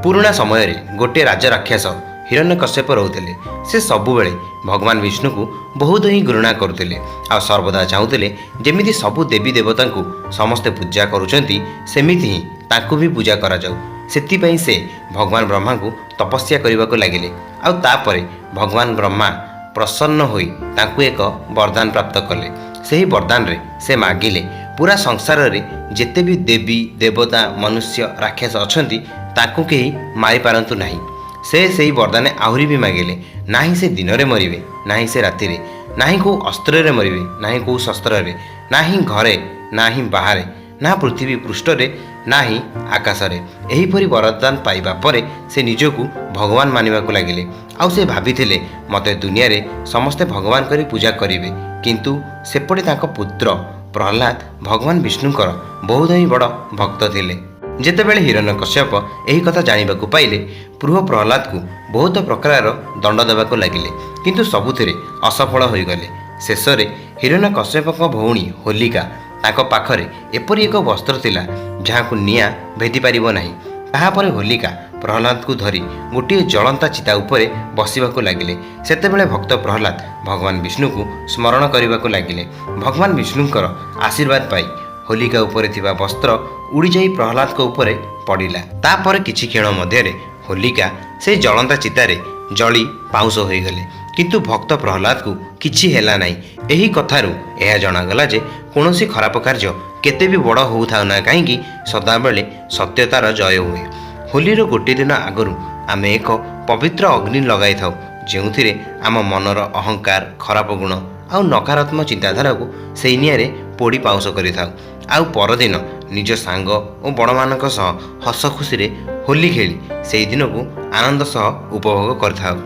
ପୁରୁଣା ସମୟରେ ଗୋଟିଏ ରାଜ ରାକ୍ଷସ ହିରଣ୍ୟକଶ୍ୟପ ରହୁଥିଲେ। ସେ ସବୁବେଳେ ଭଗବାନ ବିଷ୍ଣୁକୁ ବହୁତ ହିଁ ଘୃଣା କରୁଥିଲେ ଆଉ ସର୍ବଦା ଚାହୁଁଥିଲେ ଯେମିତି ସବୁ ଦେବୀ ଦେବତାଙ୍କୁ ସମସ୍ତେ ପୂଜା କରୁଛନ୍ତି, ସେମିତି ହିଁ ତାଙ୍କୁ ବି ପୂଜା କରାଯାଉ। ସେଥିପାଇଁ ସେ ଭଗବାନ ବ୍ରହ୍ମାଙ୍କୁ ତପସ୍ୟା କରିବାକୁ ଲାଗିଲେ ଆଉ ତାପରେ ଭଗବାନ ବ୍ରହ୍ମା ପ୍ରସନ୍ନ ହୋଇ ତାଙ୍କୁ ଏକ ବରଦାନ ପ୍ରାପ୍ତ କଲେ। ସେହି ବରଦାନରେ ସେ ମାଗିଲେ, ପୁରା ସଂସାରରେ ଯେତେ ବି ଦେବୀ ଦେବତା, ମନୁଷ୍ୟ, ରାକ୍ଷସ ଅଛନ୍ତି, ତାଙ୍କୁ କେହି ମାରିପାରନ୍ତୁ ନାହିଁ। ସେ ସେହି ବରଦାନ ଆହୁରି ବି ମାଗିଲେ, ନାହିଁ ସେ ଦିନରେ ମରିବେ, ନାହିଁ ସେ ରାତିରେ, ନାହିଁ କେଉଁ ଅସ୍ତ୍ରରେ ମରିବେ, ନାହିଁ କେଉଁ ଶସ୍ତ୍ରରେ, ନାହିଁ ଘରେ, ନାହିଁ ବାହାରେ, ନା ପୃଥିବୀ ପୃଷ୍ଠରେ, ନାହିଁ ଆକାଶରେ। ଏହିପରି ବରଦାନ ପାଇବା ପରେ ସେ ନିଜକୁ ଭଗବାନ ମାନିବାକୁ ଲାଗିଲେ ଆଉ ସେ ଭାବିଥିଲେ, ମୋତେ ଦୁନିଆରେ ସମସ୍ତେ ଭଗବାନ କରି ପୂଜା କରିବେ। କିନ୍ତୁ ସେପଟେ ତାଙ୍କ ପୁତ୍ର ପ୍ରହ୍ଲାଦ ଭଗବାନ ବିଷ୍ଣୁଙ୍କର ବହୁତ ହିଁ ବଡ଼ ଭକ୍ତ ଥିଲେ। ଯେତେବେଳେ ହିରଣ୍ୟକଶ୍ୟପ ଏହି କଥା ଜାଣିବାକୁ ପାଇଲେ, ପୃହ ପ୍ରହ୍ଲାଦକୁ ବହୁତ ପ୍ରକାରର ଦଣ୍ଡ ଦେବାକୁ ଲାଗିଲେ, କିନ୍ତୁ ସବୁଥିରେ ଅସଫଳ ହୋଇଗଲେ। ଶେଷରେ ହିରଣ୍ୟକଶ୍ୟପଙ୍କ ଭଉଣୀ ହୋଲିକା, ତାଙ୍କ ପାଖରେ ଏପରି ଏକ ବସ୍ତ୍ର ଥିଲା ଯାହାକୁ ନିଆଁ ଭେଦି ପାରିବ ନାହିଁ। ତାହାପରେ ହୋଲିକା ପ୍ରହ୍ଲାଦକୁ ଧରି ଗୋଟିଏ ଜଳନ୍ତା ଚିତା ଉପରେ ବସିବାକୁ ଲାଗିଲେ। ସେତେବେଳେ ଭକ୍ତ ପ୍ରହ୍ଲାଦ ଭଗବାନ ବିଷ୍ଣୁକୁ ସ୍ମରଣ କରିବାକୁ ଲାଗିଲେ। ଭଗବାନ ବିଷ୍ଣୁଙ୍କର ଆଶୀର୍ବାଦ ପାଇ ହୋଲିକା ଉପରେ ଥିବା ବସ୍ତ୍ର ଉଡ଼ିଯାଇ ପ୍ରହ୍ଲାଦଙ୍କ ଉପରେ ପଡ଼ିଲା। ତାପରେ କିଛି କ୍ଷଣ ମଧ୍ୟରେ ହୋଲିକା ସେଇ ଜଳନ୍ତା ଚିତାରେ ଜଳି ପାଉଁଶ ହୋଇଗଲେ, କିନ୍ତୁ ଭକ୍ତ ପ୍ରହ୍ଲାଦକୁ କିଛି ହେଲା ନାହିଁ। ଏହି କଥାରୁ ଏହା ଜଣାଗଲା ଯେ କୌଣସି ଖରାପ କାର୍ଯ୍ୟ କେତେ ବି ବଡ଼ ହେଉଥାଉ ନା କାହିଁକି, ସଦାବେଳେ ସତ୍ୟତାର ଜୟ ହୁଏ। ହୋଲିର ଗୋଟିଏ ଦିନ ଆଗରୁ ଆମେ ଏକ ପବିତ୍ର ଅଗ୍ନି ଲଗାଇଥାଉ, ଯେଉଁଥିରେ ଆମ ମନର ଅହଙ୍କାର, ଖରାପ ଗୁଣ ଆଉ ନକାରାତ୍ମକ ଚିନ୍ତାଧାରାକୁ ସେଇ ନିଆଁରେ ପୋଡ଼ି ପାଉଁଶ କରିଥାଉ ଆଉ ପରଦିନ ନିଜ ସାଙ୍ଗ ଓ ବଡ଼ମାନଙ୍କ ସହ ହସ ଖୁସିରେ ହୋଲି ଖେଳି ସେଇ ଦିନକୁ ଆନନ୍ଦ ସହ ଉପଭୋଗ କରିଥାଉ।